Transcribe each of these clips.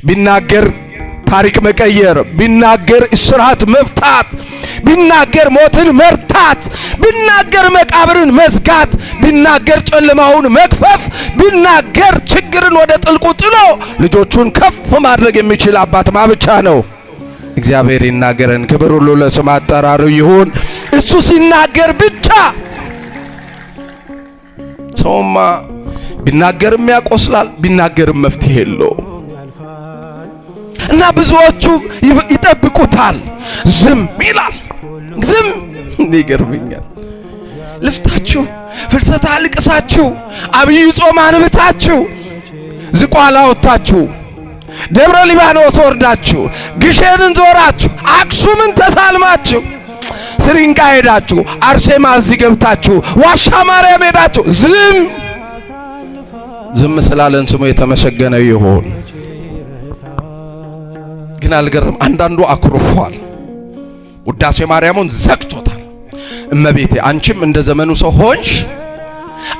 ቢናገር ታሪክ መቀየር፣ ቢናገር እስራት መፍታት፣ ቢናገር ሞትን መርታት፣ ቢናገር መቃብርን መዝጋት፣ ቢናገር ጨለማውን መክፈፍ፣ ቢናገር ችግርን ወደ ጥልቁ ጥሎ ልጆቹን ከፍ ማድረግ የሚችል አባት ማ ብቻ ነው? እግዚአብሔር ይናገረን። ክብር ሁሉ ለስም አጠራሩ ይሁን። እሱ ሲናገር ብቻ ሰውማ ቢናገርም ያቆስላል፣ ቢናገርም መፍትሄ የለውም። እና ብዙዎቹ ይጠብቁታል። ዝም ይላል። ዝም ይገርመኛል። ልፍታችሁ ፍልሰታ ልቅሳችሁ አብይ ጾም አንብታችሁ ዝቋላ ወጥታችሁ ደብረ ሊባኖስ ወርዳችሁ ግሼንን ዞራችሁ አክሱምን ተሳልማችሁ ስሪንቃ ሄዳችሁ አርሴማ እዚህ ገብታችሁ ዋሻ ማርያም ሄዳችሁ ዝም ዝም ስላለን ስሙ የተመሰገነ ይሁን። ግን አልገርም። አንዳንዱ አኩርፏል። ውዳሴ ማርያሙን ዘግቶታል። እመቤቴ አንቺም እንደ ዘመኑ ሰው ሆንሽ፣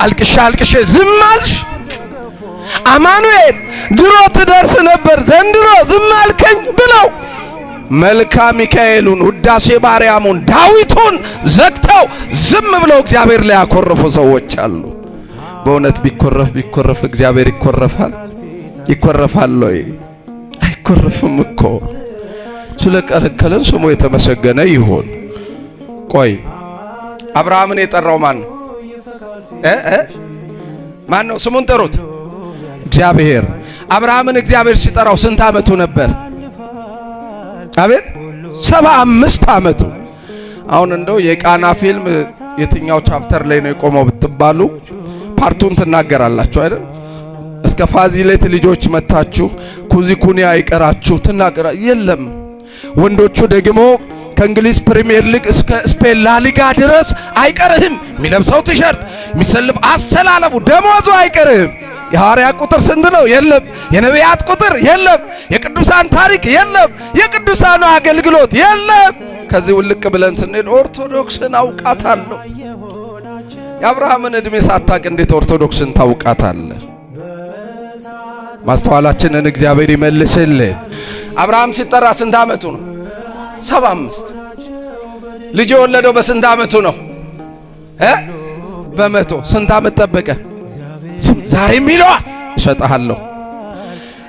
አልቅሻ አልቅሼ ዝም አልሽ። አማኑኤል ድሮ ትደርስ ነበር ዘንድሮ ዝም አልከኝ ብለው መልካ ሚካኤሉን ውዳሴ ማርያሙን ዳዊቱን ዘግተው ዝም ብለው እግዚአብሔር ላይ ያኮረፉ ሰዎች አሉ። በእውነት ቢኮረፍ ቢኮረፍ እግዚአብሔር ይኮረፋል? ይኮረፋል ወይ? አይኮረፍም እኮ። ስለከለከለን ስሙ የተመሰገነ ይሁን። ቆይ አብርሃምን የጠራው ማን ነው? እ እ ማን ነው? ስሙን ጥሩት። እግዚአብሔር። አብርሃምን እግዚአብሔር ሲጠራው ስንት ዓመቱ ነበር? አቤት 75 ዓመቱ። አሁን እንደው የቃና ፊልም የትኛው chapter ላይ ነው የቆመው ብትባሉ part ኡን ትናገራላችሁ አይደል? እስከ ፋዚሌት ልጆች መታችሁ ኩዚ ኩኒያ ይቀራችሁ ትናገራ የለም። ወንዶቹ ደግሞ ከእንግሊዝ ፕሪሚየር ሊግ እስከ ስፔን ላሊጋ ድረስ አይቀርህም። የሚለብሰው ቲሸርት፣ የሚሰልፍ አሰላለፉ፣ ደሞዙ አይቀርህም። የሐዋርያ ቁጥር ስንት ነው? የለም። የነቢያት ቁጥር የለም። የቅዱሳን ታሪክ የለም። የቅዱሳኑ አገልግሎት የለም። ከዚህ ውልቅ ብለን ስንሄድ ኦርቶዶክስን አውቃታለሁ። የአብርሃምን ዕድሜ ሳታቅ እንዴት ኦርቶዶክስን ታውቃታለህ? ማስተዋላችንን እግዚአብሔር ይመልስልን። አብርሃም ሲጠራ ስንት ዓመቱ ነው? 75። ልጅ የወለደው በስንት ዓመቱ ነው? በ100። ስንት ዓመት ጠበቀ? ዛሬም ይለዋል እሰጥሃለሁ።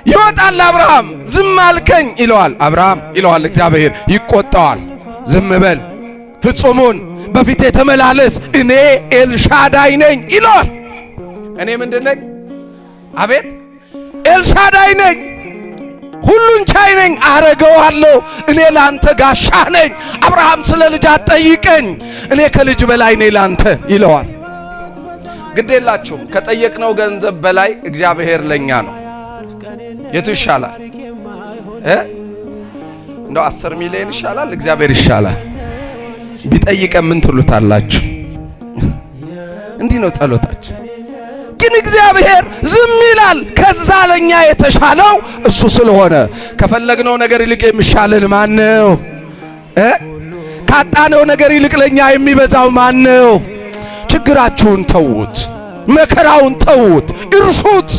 ይወጣል አብርሃም። ዝም አልከኝ ይለዋል አብርሃም ይለዋል እግዚአብሔር። ይቆጣዋል። ዝም በል ፍጹሙን በፊቴ ተመላለስ፣ እኔ ኤልሻዳይ ነኝ ይለዋል። እኔ ምንድን ነኝ? አቤት ኤልሻዳይ ነኝ፣ ሁሉን ቻይ ነኝ፣ አረገዋለሁ። እኔ ላንተ ጋሻህ ነኝ። አብርሃም ስለ ልጅ አትጠይቀኝ፣ እኔ ከልጅ በላይ ነኝ ላንተ ይለዋል። ግድ የላችሁም፣ ከጠየቅነው ገንዘብ በላይ እግዚአብሔር ለኛ ነው። የቱ ይሻላል? እንደው 10 ሚሊዮን ይሻላል? እግዚአብሔር ይሻላል? ቢጠይቀን ምን ትሉታላችሁ? እንዲህ ነው ጸሎታችን። ግን እግዚአብሔር ዝም ይላል። ከዛ ለኛ የተሻለው እሱ ስለሆነ ከፈለግነው ነገር ይልቅ የሚሻለን ማን ነው? ካጣነው ነገር ይልቅ ለኛ የሚበዛው ማን ነው? ችግራችሁን ተዉት፣ መከራውን ተዉት፣ እርሱት።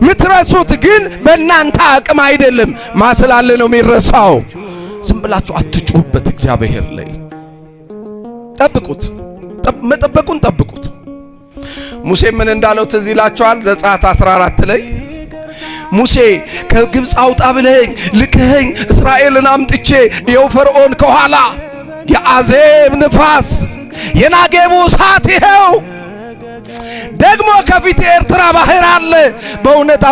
ምትረሱት ግን በእናንተ አቅም አይደለም። ማስላለ ነው የሚረሳው። ዝም ብላችሁ አትጩሁበት። እግዚአብሔር ላይ ጠብቁት፣ መጠበቁን ጠብቁት። ሙሴ ምን እንዳለው ትዝ ይላችኋል? ዘጸአት 14 ላይ ሙሴ ከግብፅ አውጣ ብለኸኝ ልክኸኝ እስራኤልን አምጥቼ ይኸው ፈርዖን ከኋላ የአዜብ ንፋስ የናጌቡ እሳት ይኸው ደግሞ ከፊት የኤርትራ ባህር አለ። በእውነት